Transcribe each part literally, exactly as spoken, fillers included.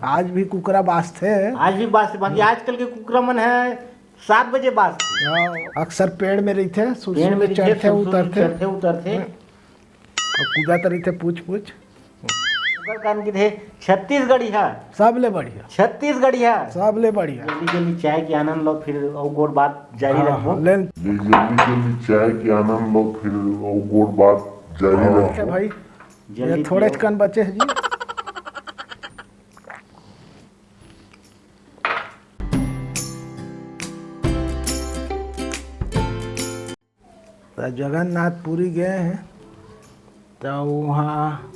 आज भी कुकरा बासथे। आज भी बासथे, बाकी आजकल के कुकरा मन है सात बजे बासथे। हाँ, अक्सर पेड़ में रहिथे, सुरसुर पेड़ में में रहिथे, चढ़थे, सुरसुर में उतरथे। चढ़थे, उतरथे। हम्म। अउ कूदत रहिथे पूछ पूछ। ओकर कारण कि थे छत्तीसगढ़िया। सबले बढ़िया। छत्तीसगढ़िया। सबले बढ़िया। जल्दी जल्दी चाय के आनंद लो, फिर अउ गोठ बात जारी हाँ, रखबो। हाँ, ले। जल्दी जल्दी चाय के आनंद लो, फिर अउ गोठ बात जारी रखबो। ठीक है भाई, जल्दी ये थोड़े पियो। कन बचे हैं जी। त जगन्नाथपुरी गए हैं, त वहाँ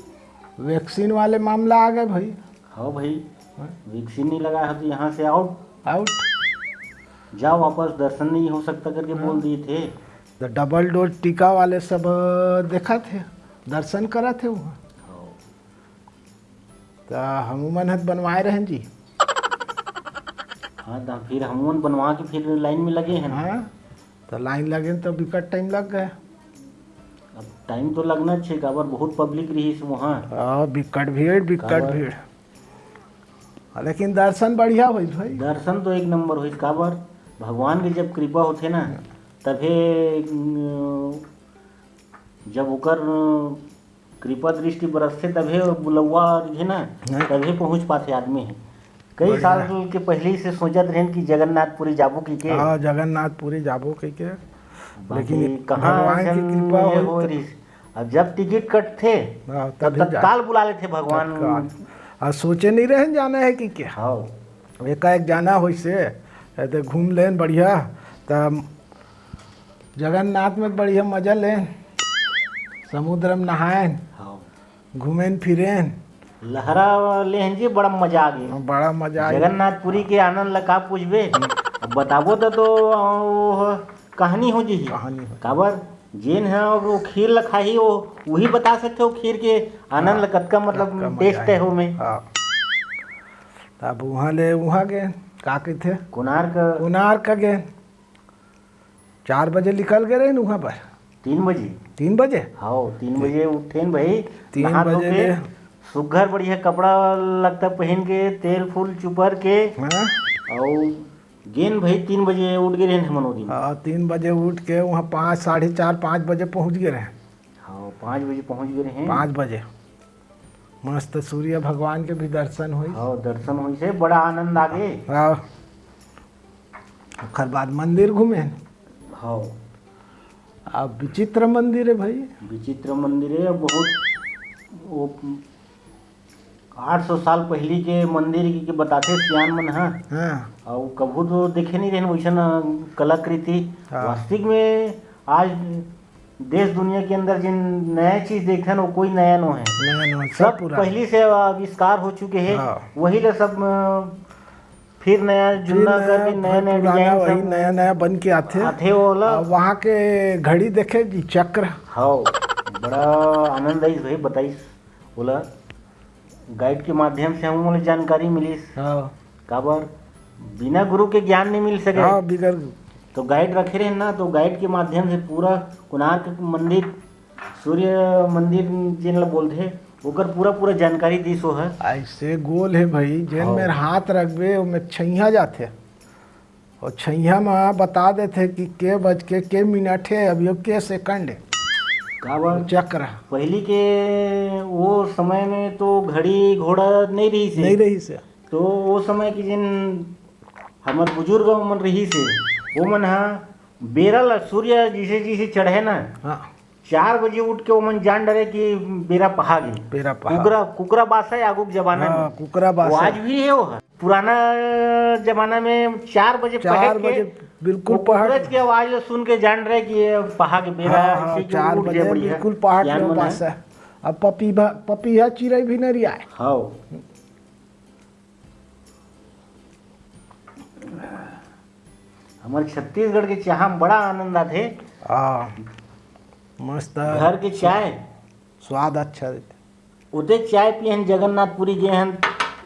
वैक्सीन वाले मामला आ गए भाई। हाँ भाई, हाँ। वैक्सीन नहीं लगा है तो यहाँ से आउट। आउट। जाओ वापस, दर्शन नहीं हो सकता करके हाँ। बोल दिए थे। तो डबल डोज टीका वाले सब देखा थे, दर्शन करा थे वहाँ। हाँ। त हमू मन ह त बनवाए रहेन जी। हाँ, त फिर हमू मन बनवा के फिर लाइन में लगे हैं। हाँ, त लाइन लगे त बिकट टाइम लग गया। अब टाइम तो लगना चाहिए, काबर बहुत पब्लिक रहिस वहाँ। हाँ, बिकट भीड़, बिकट काबर? भीड़। हाँ, लेकिन दर्शन बढ़िया होइस भाई। दर्शन तो एक नंबर होइस, काबर भगवान के जब कृपा होथे ना, तभे, अम, जब ओकर कृपा दृष्टि बरसथे तभे बुलौवा रहिथे ना, हाँ। तभे पहुँच पाथे आदमी। कई बढ़िया। साल के पहले से सोचत रहेन कि जगन्नाथपुरी जाबो कहिके। हाँ, जगन्नाथपुरी जाबो कहिके। बाकी लेकिन कहाँ भगवान की अइसन कृपा ये होई होय त रहिस। अब जब टिकट कटथे, हाँ, तब तभी जा। तत्काल बुला लेथे भगवान। तत्काल। आ, सोचे नहीं रहेन जाना है कहिके। हाँ। एकाएक जाना होइसे, ए, ते घूम लेन बढ़िया, त जगन्नाथ में बढ़िया मजा लेन, समुद्र में नहाएन, हाँ। घूमेन फिरेन। लहरा लेहन जी, बड़ा मजा आ गई। बड़ा मजा आ गई। जगन्नाथपुरी के आनंद ला का पूछबे? अब बताबो त, तो, ओ, कहानी हो जही। कहानी हो। काबर? जेन ह वो खीर ला खाही, वो, वही बता सकथे वो खीर के आनंद ला, हाँ। कतका, मतलब, कतका मजा टेस्ट आही। है ओमे। हाँ। तब वहाँ ले, वहाँ गए, का कहिथे? कोणार्क। कोणार्क गए। चार बजे निकल गए रहे न वहाँ पर। तीन बजे। तीन बजे? हाँ, तीन बजे उठेन भाई, तीन नहा धो बजे के, ले। सुग्घर बढ़िया कपड़ा लगता पहन के, तेल फूल चुपर के, हाँ। अउ गेन भाई, तीन बजे उठ गए रहेन हमन ओ दिन। हाँ, तीन बजे उठ के वहाँ पाँच, साढ़े चार, पाँच बजे पहुँच गए रहे। हाँ, पाँच बजे पहुँच गए रहे। पाँच बजे। मस्त सूर्य भगवान के भी दर्शन होइस। हाँ, दर्शन होइस हे, बड़ा आनंद आ गए। हाँ। ओकर बाद मंदिर घूमेन। हाँ। अब विचित्र मंदिर है भाई। विचित्र मंदिर है, बहुत, वो आठ सौ साल पहली के मंदिर के बताथे सियान मन ह। हाँ। अउ कभू तो देखे नहीं रहेन वैसन कलाकृति। हाँ। वास्तविक में आज देश दुनिया के अंदर जिन नया चीज देखथन, वो कोई नया नो है। नया नो है, सब सब पुराना। पहली से आविष्कार हो चुके हैं। हाँ। वही ला सब, अ, फिर नया फिर जुन्ना नया, करके नया फिर नया पुराना, design वही सब। नया नया बन के आथे। आथे वो ला। आ, वहाँ के घड़ी देखे जी, चक्र। हाँ, बड़ा आनंद आइस भाई, बताइस। ओला गाइड के माध्यम से हमन ला जानकारी मिलिस। हाँ। काबर? बिना गुरु के ज्ञान नहीं मिल सके। हाँ, बिगर तो गाइड रखे रहे ना, तो गाइड के माध्यम से पूरा कोणार्क मंदिर, सूर्य मंदिर जेन ला बोलथे, ओकर पूरा, पूरा जानकारी दिस वो है। ऐसे गोल है भाई, जेन हाँ। मेर हाथ रखबे, ओमे छैया जाथे। अउ छैया म बता देथे कि के बज के के मिनट हे, अभी के सेकंड हे। काबर? चक्र। पहली के वो समय में तो घड़ी घोड़ा नहीं रहिस हे। नहीं रहिस हे। तो वो समय के जिन हमर बुजुर्ग मन रहिस हे, वो मन हा बेरा ला, सूर्य जैसे जैसे चढ़े ना, हाँ। चार बजे उठ के ओमन जान डरे कि बेरा पहा गे। बेरा पहा। कुकरा, कुकरा बासा है आगू के जमाना हाँ, में। कुकरा बासा। वो आज भी है वो। पुराना जमाना में चार बजे चार पहर के बजे बिल्कुल वो पहर। कुकरज के आवाज ला सुन के जान रहे कि ये पहा के बेरा हाँ, है, हाँ, इसी के चार उठ बजे गया बढ़िया। बिल्कुल पहाड़ सियान के मन पास है। है। अब पपीहा, पपीहा चिरई भी नहीं रियाय। हाँ। हमर छत्तीसगढ़ के चाह में बड़ा आनंद आथे। आ, मस्त। घर के चाय। स्वाद अच्छा देथे। ओते चाय पियन जगन्नाथपुरी गे हन,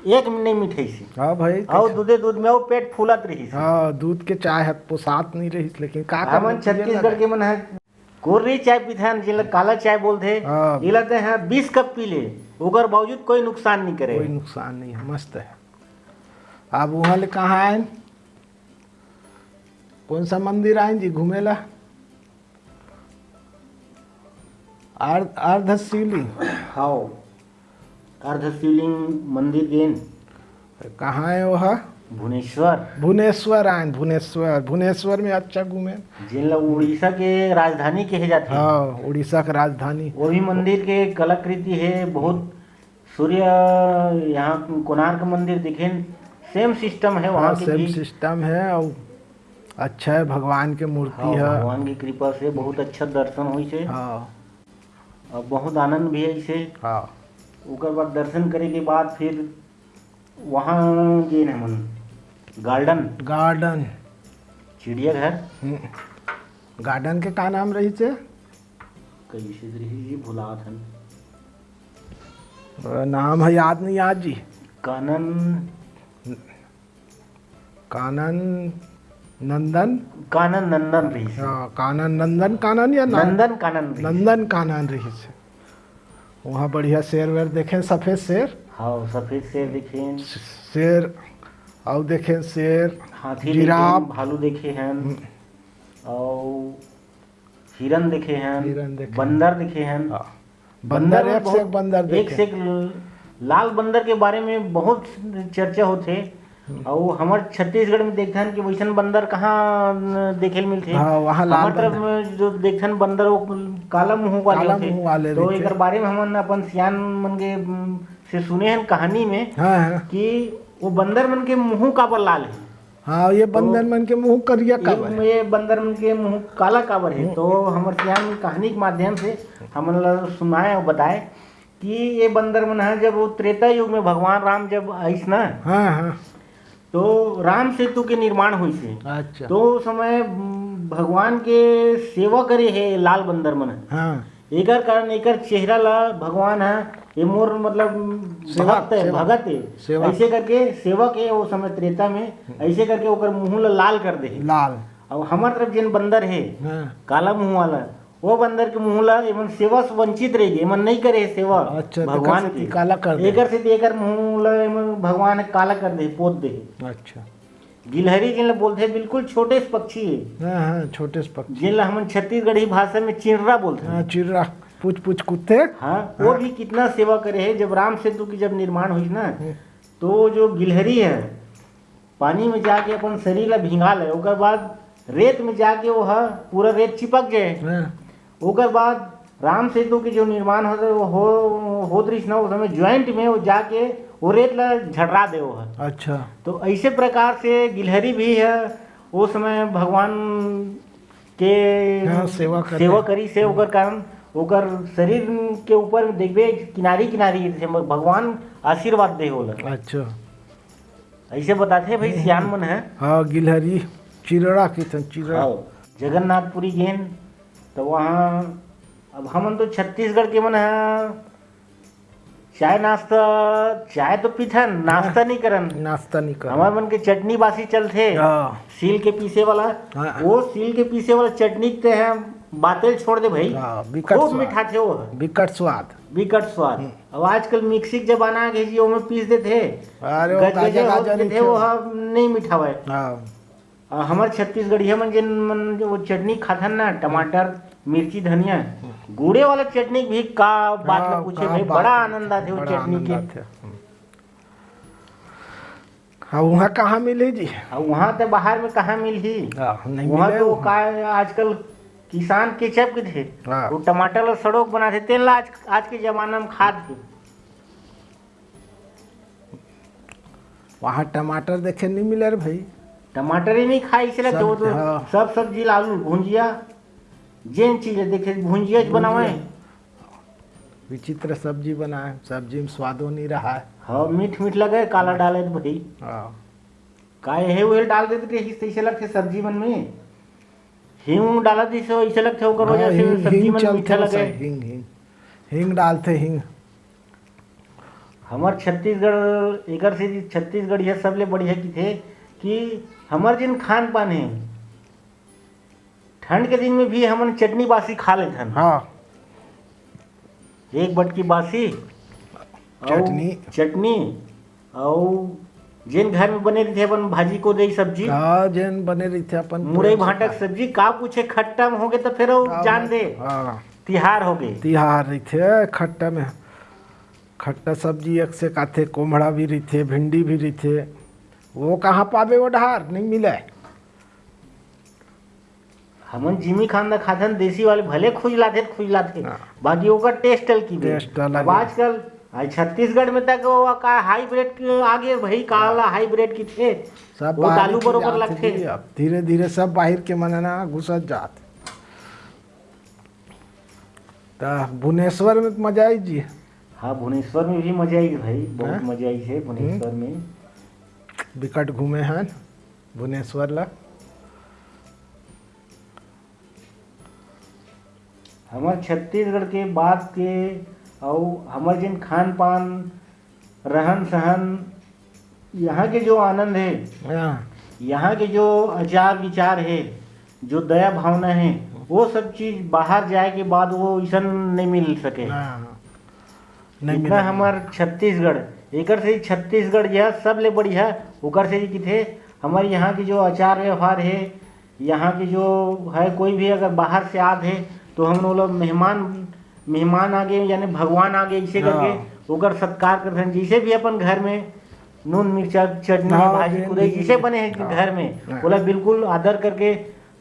एक नहीं मिठाइस। हाँ भाई, अउ कुछ दूधे दूध में वो पेट फूलत रहिस। हाँ, दूध के चाय ह पोसात नहीं रहिस, लेकिन का हमन करबो, पिए छत्तीसगढ़ लगा। के मन ह कोर्री चाय पीथन, जेला काला चाय बोलथे। हाँ। एला ते ह बीस कप पी ले, ओकर बावजूद कोई नुकसान नहीं करे। कोई नुकसान नहीं है, मस्त है। अब वहाँ ले कहाँ आएन? कौन सा मंदिर आएन जी घूमे ला? अर्ध अर्ध शिवलिंग। हाव, अर्ध शिवलिंग मंदिर गेन। कहाँ है वह? भुवनेश्वर। भुवनेश्वर आएन, भुवनेश्वर। भुवनेश्वर में अच्छा घूमे। जेन ला उड़ीसा के राजधानी कहे जाथे। हाँ, उड़ीसा के राजधानी। वो भी मंदिर के कलाकृति है बहुत। सूर्य, यहाँ कोणार्क मंदिर देखेन, सेम सिस्टम है वहाँ हाँ, के सेम भी। सिस्टम है और अच्छा है, भगवान के मूर्ति हाँ, है। भगवान की कृपा से बहुत अच्छा दर्शन होइसे हाँ, और बहुत आनंद भी आइसे। हाँ। ओकर बाद दर्शन करे के बाद फिर वहाँ गेन हमन गार्डन, गार्डन। चिड़ियाघर। हम्म। गार्डन के का नाम रहिस हे? कैसे रही जी, भुलात हन। नाम है याद नहीं आज जी। कानन कानन नंदन। कानन नंदन रहिस। हाँ, कानन नंदन कानन या ना- नंदन कानन रहिस। नंदन कानन रहिस। वहाँ बढ़िया शेर वेर देखेन, सफेद शेर। हाँ, सफेद शेर देखेन। शेर, अउ देखेन शेर, हाथी जिराफ। देखेन, भालू देखे हन। अउ हिरन देखे हन। हिरन देखे हन। बंदर देखे हन। हाँ। बंदर में एक से एक बहुत- बंदर एक देखे। से एक ल-, लाल बंदर के बारे में बहुत चर्चा होथे। अउ हमर छत्तीसगढ़ में देखथन कि वैसन बंदर कहाँ न देखे ल मिलथे। हाँ, वहाँ लाल हमर तरफ बंदर। में जो देखथन बंदर वो काला मुंह वाले काला होथे। मुंह वाले तो रहिथे। एकर बारे में हमन अपन सियान मन के उम, से सुने हन कहानी में हाँ, हाँ। कि वो बंदर मन के मुंह काबर लाल है। हाँ, ये बंदर मन के मुंह करिया काबर है? ये बंदर मन के मुंह काला काबर है। तो हमर सियान कहानी के माध्यम से हमन ला सुनाए और बताए कि ये बंदर मन है, जब वो त्रेता युग में भगवान राम जब आइस ना, हाँ, हाँ। तो राम सेतु के निर्माण होइस हे। अच्छा। तो उस समय उम, भगवान के सेवा करे हे लाल बंदर मन। हाँ। एकर कारण एकर चेहरा ला भगवान ह, ये मोर मतलब सेवक, भक्त है, सेवक। भगत है, सेवक। ऐसे करके सेवक है वो समय त्रेता में, ऐसे करके ओकर मुंह ला लाल कर दे हे। लाल। अब हमर तरफ जेन बंदर है, हाँ। काला मुंह वाला, वो बंदर के मुंह ला एमन सेवा से वंचित रह गए, एमन नहीं करे हे सेवा अच्छा, तो भगवान एकर सेती के। काला कर दे। एकर सेती एकर मुंह ला एमन भगवान काला कर दे, पोत दे हे। अच्छा। गिलहरी जेन ला बोलथे, बिल्कुल छोटे से पक्षी है, हाँ, हाँ, छोटे से पक्षी। जेन ला हमन छत्तीसगढ़ी भाषा में चिंररा बोलथे। हाँ, चिर्रा, पूछ पूछ कुत्ते। हाँ, वो भी कितना सेवा करे है। जब राम सेतु की जब निर्माण हुई ना, हम्म। तो वो जो गिलहरी है, पानी में जाके अपन शरीर ला भिंगा ले, ओकर बाद रेत में जाके वो है, पूरा रेत चिपक जाए। हाँ। ओकर बाद राम सेतु के जो निर्माण होत, वो हो, होत रहिस ना, उस समय ज्वाइंट में वो जाके वो रेत ला झड़रा दे वो है। अच्छा। तो ऐसे प्रकार से गिलहरी भी है, वो समय भगवान के हाँ, सेवा करे। सेवा करी से ओकर कारण ओकर शरीर के ऊपर में देखबे किनारी किनारी से भगवान आशीर्वाद दे होला। अच्छा। ऐसे बताथे भाई सियान मन है। हाँ, गिलहरी, चिरड़ा कहिथन, चिरड़ा। हाँ, जगन्नाथपुरी गेन तो वहाँ, अब हमन तो छत्तीसगढ़ के मन है, चाय नाश्ता, चाय तो पीथन, नाश्ता नहीं करन। नाश्ता नहीं कर। हमार मन के चटनी बासी चलथे, हाँ। सील के पीसे वाला। हाँ। वो सील के पीसे वाला चटनी के ते हैं, बातें छोड़ दे भाई। हाँ, बिकट खूब स्वाद। मिठाथे वो। बिकट स्वाद। बिकट स्वाद। अब आजकल मिक्सी के जमाना आ गए जी, ओमे पीस देथे। अरे, वो गजगजे ताजा हो ताजा देथे, रहिथे। वो हम नहीं मिठावे। हाँ। आ, हमर छत्तीसगढ़िया मन जेन मन वो चटनी खाथन ना, टमाटर, मिर्ची, धनिया, गुड़े वाला चटनी भी का बात हाँ, ना पूछे का भाई, बात बड़ा ना आनंद पूछे, आथे वो बड़ा चटनी आनंद के। आथे। हम्म। हाँ, वहाँ कहाँ मिले जी? अब वहाँ ते बाहर में कहाँ मिलही? हाँ, नहीं वहाँ मिले तो वहाँ। का आजकल किसान केचप के थे, हाँ। वो टमाटर ला सड़ोक बनाथे, तेन ला आज, आज के जमाना में खात हे। वहाँ टमाटर देखे नहीं मिले रे भाई। टमाटर ही नहीं खाए, इसलिए सब, तो, तो हाँ। सब सब्जी ला, आलू भुंजिया, जेन चीज है, देखे भुंजिया ज बनावे। विचित्र सब्जी बनाए, सब्जी में स्वादो नहीं रहा है। हाँ, मीठ मीठ लगे, काला डाले तो भाई। हाँ। का हे, उहे डाल देते रहिस, तैसे लगथे सब्जी मन में। हिंग डाला जैसे वैसे लगथे, ओकर वजह हाँ, से हिंग, सब्जी हिंग मन चलथे मीठा लगे। सर, हिंग, हिंग। हिंग डालथे, हिंग। हमर छत्तीसगढ़, एकर से छत्तीसगढ़िया सबले बढ़िया किथे कि हमर जेन खान पान हे, ठंड के दिन में भी हमन चटनी बासी खा लेथन। हाँ। एक बटकी बासी, अउ चटनी। चटनी, अउ जेन घर में बने रहिथे अपन भाजी कोदई सब्जी, हाँ, जेन बने रहिथे अपन मुरई भांटा के सब्जी, का पूछे, खट्टा में होगे त फेर अउ जान दे, हाँ। तिहार होगे। तिहार रहिथे, खट्टा में, खट्टा सब्जी एक से काथे, कोम्हड़ा भी रहिथे, भिंडी भी रहिथे, वो कहाँ पाबे, वो डहार नइ मिलय। हमन जिमी खान ला खाथन, देसी वाले भले खुजलाथे त खुजलाथे, हाँ। बाकी ओकर टेस्ट अलग हे। टेस्ट अलग अब हे। आजकल, आज छत्तीसगढ़ में तक वो का हाइब्रिड के आगे भाई, का ला हाइब्रिड किथे, सब वो बाहर आलू के बरोबर जात लगथे। जी, अब धीरे-धीरे सब बाहिर के मन ह ना घुसत जात। त भुवनेश्वर में त मजा आई जी। हाँ, भुवनेश्वर में भी मजा आई भाई, बहुत हाँ? मजा आई हे भुवनेश्वर हम्म। में। बिकट घूमे हन भुवनेश्वर ला। हमर छत्तीसगढ़ के बात के अउ हमर जेन खान-पान, रहन-सहन, यहाँ के जो आनंद हे, हाँ। यहाँ के जो आचार-विचार हे, जो दया भावना हे, वो सब चीज बाहर जाए के बाद वो अइसन नइ मिल सके। हाँ, हाँ। नइ इतना मिले। हमर छत्तीसगढ़, एकर से ही छत्तीसगढ़ यह सबले बढ़िया, ओकर से ही किथे, हमर यहाँ के जो आचार व्यवहार हे, यहाँ के जो है, कोई भी अगर बाहर से आत हे, तो हमन ओला मेहमान, मेहमान आगे, यानी भगवान आगे, ऐसे हाँ। करके ओकर सत्कार करथन। जैसे भी अपन घर में नून, मिर्चा, चटनी, हाँ, भाजी, जेन कुरई, भी जैसे बने हे हाँ। घर में, हाँ। ओला बिल्कुल आदर करके,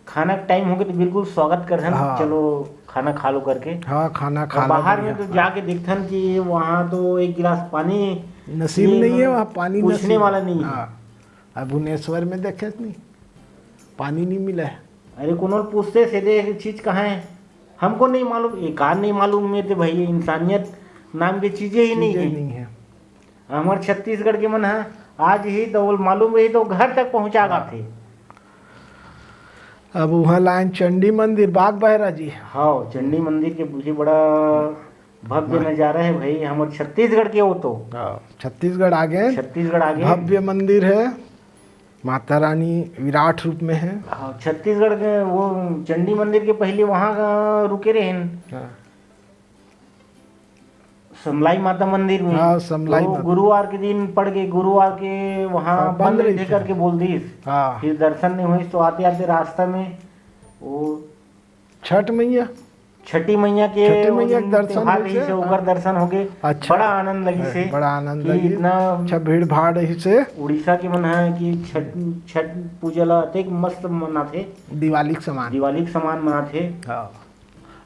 खाना के टाइम होगे तो बिल्कुल स्वागत करथन, हाँ। चलो खाना खा लो करके। हाँ, खाना खा लो, बाहर में बढ़िया। तो जाके देखथन कि वहाँ तो एक गिलास पानी नसीब भी नहीं है, वहाँ पानी पूछने नसीब वाला नहीं है। हाँ। अब भुवनेश्वर में देखे नहीं, पानी नहीं मिला है। अरे, कोनो पूछते से दे, एक चीज कहाँ है, हमको नहीं मालूम, ये का नहीं मालूम में तो भाई, इंसानियत नाम की चीजें ही नहीं चीजें है। नहीं है। हमर छत्तीसगढ़ के मन ह आज ही तो ओला मालूम रही तो घर तक पहुँचा हाँ। गाथे। अब वहाँ लाइन चंडी मंदिर, बाग बहरा जी। हाँ, चंडी मंदिर के भी बड़ा भव्य हाँ। नजारा है भाई, हमर छत्तीसगढ़ के वो तो। हाँ, छत्तीसगढ़ आगे छत्तीसगढ़ आगे। भव्य मंदिर है, माता रानी विराट रूप में है। हाँ, छत्तीसगढ़ के वो चंडी मंदिर के पहले वहाँ का रुके रहे हैं। हाँ। समलाई माता मंदिर में। हाँ, समलाई तो माता। गुरुवार के दिन पड़ गए, गुरुवार के वहाँ हाँ, बंद बंद रहिथे रहिथे। करके बोल दिस। हाँ। फिर दर्शन नहीं होइस, तो आते आते रास्ता में वो छठ मैया। छठी मैया के छठी मैया के वो दिन दर्शन त्योहार होइस रहिस हे, हाँ। ओकर दर्शन होगे। अच्छा। बड़ा आनंद लगिस हे बड़ा आनंद कि लगिस। इतना अच्छा भीड़ भाड़ रहिस हे। उड़ीसा के मन है कि छठ, छठ पूजा ला अतेक मस्त मनाथे। दिवाली के समान। दिवाली के समान मनाथे। हाँ।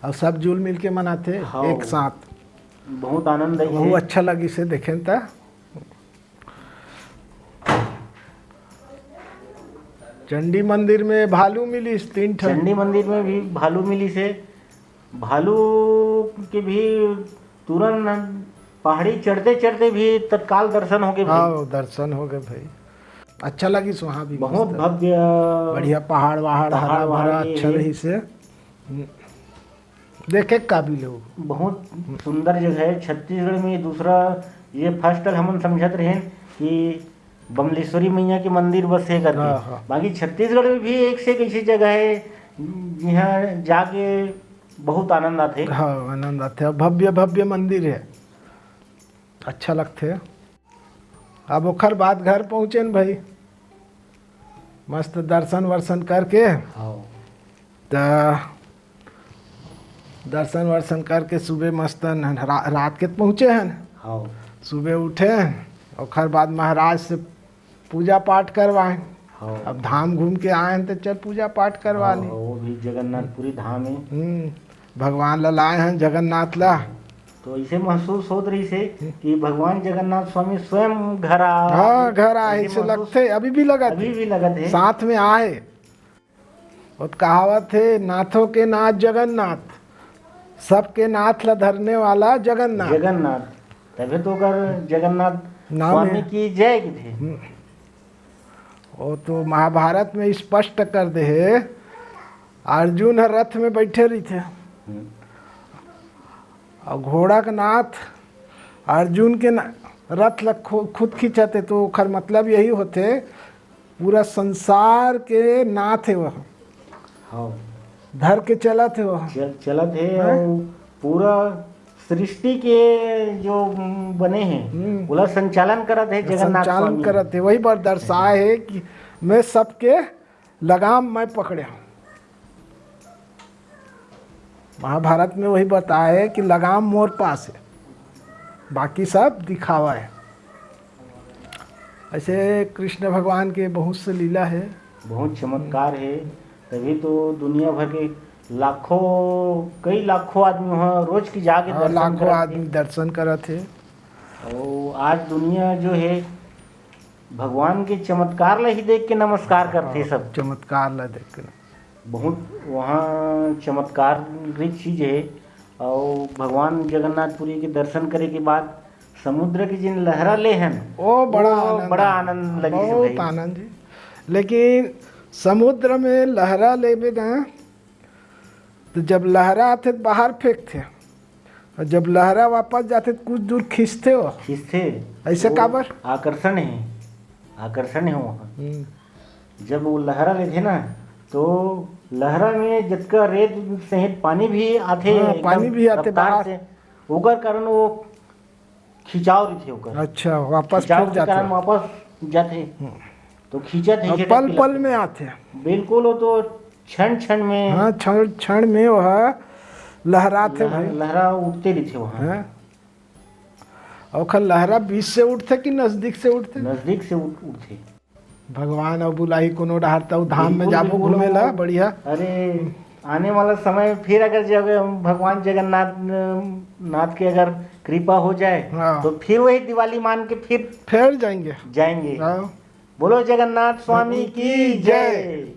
अउ सब जुल मिल के मनाथे हाँ। एक साथ। बहुत आनंद आइस बहुत हे। अच्छा लगिस हे देखेन त। चंडी मंदिर में भालू मिलिस तीन ठन। चंडी मंदिर में भी भालू मिलिस हे। भालू के भी तुरंत पहाड़ी चढ़ते चढ़ते भी तत्काल दर्शन होगे भाई। हाँ, दर्शन होगे भाई। अच्छा लगिस वहाँ भी बहुत मस्त। भव्य बढ़िया पहाड़ वहाड़, पहाड़ हरा भरा, वहाड़ ये अच्छा है। रहिस हे। हम्म। देखे के काबिल हो। बहुत सुंदर जगह है छत्तीसगढ़ में। ये दूसरा, ये फर्स्ट हमन समझत रहेन कि बमलेश्वरी मैया के मंदिर बस है करके। हाँ, हाँ। बाकी छत्तीसगढ़ में भी एक से एक ऐसी जगह है, जिहाँ जाके बहुत आनंद आथे। हाँ, आनंद आथे। भव्य, भव्य मंदिर है, अच्छा लगथे। अब ओखर बाद घर पहुँचेन भाई, मस्त दर्शन वर्शन करके। हाँ। त दर्शन वर्शन करके सुबह मस्त न-, रा-, रात के पहुँचे हन। हाँ। सुबह उठे, ओखर बाद महाराज से पूजा पाठ करवाए। हाँ। अब धाम घूम के आए हन, त चल पूजा पाठ करवा हाँ, ली। वो भी जगन्नाथपुरी धाम है। हम्म, भगवान ला लाए हन जगन्नाथ ला। तो ऐसे महसूस होत रहिस हे कि भगवान जगन्नाथ स्वामी स्वयं घर आ हाँ, घर आए ऐसे से महसूस लगथे, अभी भी लगत अभी हे। भी लगत हे। साथ में आए। वो तो कहावत हे, नाथों के नाथ जगन्नाथ, सबके नाथ ला धरने वाला जगन्नाथ। जगन्नाथ, तभे तो ओकर जगन्नाथ नाम स्वामी हे। की जय किथे। हम्म। वो तो महाभारत में स्पष्ट कर दे हे, अर्जुन ह रथ में बैठे रहिथे। हम्म। अउ घोड़ा के नाथ अर्जुन के न-, रथ ल खु-, खुद खींचत हे, तो ओखर मतलब यही होथे, पूरा संसार के नाथ हे वह। हाँ। धर के चलत हे वह। चल-, चलत हे हैं? अउ पूरा सृष्टि के जो बने हे, हम्म। ओला संचालन करत हे जगन्नाथ संचालन स्वामी। करत हे, वही बर दर्शाए हे कि मैं सबके लगाम मैं पकड़े हूँ। महाभारत में वही बताए हे कि लगाम मोर पास हे, बाकी सब दिखावा हे। ऐसे कृष्ण भगवान के बहुत से लीला हे। बहुत चमत्कार हे, तभी तो दुनिया भर के लाखों, कई लाखों आदमी वहाँ रोज की जाके हाँ, दर्शन लाखों करत हे। आदमी दर्शन करत हे। अउ आज दुनिया जो हे, भगवान के चमत्कार ला ही देख के नमस्कार करथे हाँ, सब। चमत्कार ला देख के। बहुत वहाँ चमत्कारिक चीज हे। अउ भगवान जगन्नाथपुरी के दर्शन करे के बाद समुद्र के जिन लहरा ले हन, ओ, बड़ा वो आनंद बड़ा है। आनंद लगिस बहुत भाई। आनंद जी। लेकिन समुद्र में लहरा लेबे ना, तो जब लहरा आथे, तो बाहर फेंकथे, और जब लहरा वापस जाथे, तो कुछ दूर खींचथे वो। खींचथे। ऐसे वो काबर? आकर्षण हे, आकर्षण हे वहाँ। हम्म। जब वो लहरा लेथे ना, तो लहरा में जतका रेत सहित पानी भी आथे, हाँ, एकदम पानी भी आथे रफ्तार बाहर। से, ओकर कारण वो खिंचाव रहिथे ओकर। अच्छा, वापस खिंचाव फिर के जाथे। कारण वापस जाथे। हम्म। तो खींचत हे, हाँ, खींचत पल हे, पल खींचत हे। में आथे। बिल्कुल, वो तो क्षण क्षण में हाँ, क्षण क्षण में वो लहराथे लहर-, भाई। लहरा उठते रहिथे वहाँ। हाँ। ओखर लहरा बीच से उठथे कि नजदीक से उठथे? नजदीक से उठ-, उठथे। भगवान अउ बुलाही कोनो डहार, त धाम में बिल्कुल, जाबो बिल्कुल, घूमे ला, वो बढ़िया। अरे, आने वाला समय फिर अगर जब हम भगवान जगन्नाथ, नाथ के अगर कृपा हो जाए, हाँ। तो फिर वही दिवाली मान के फिर फिर जाएंगे। जाएंगे। हाँ। बोलो जगन्नाथ स्वामी की जय।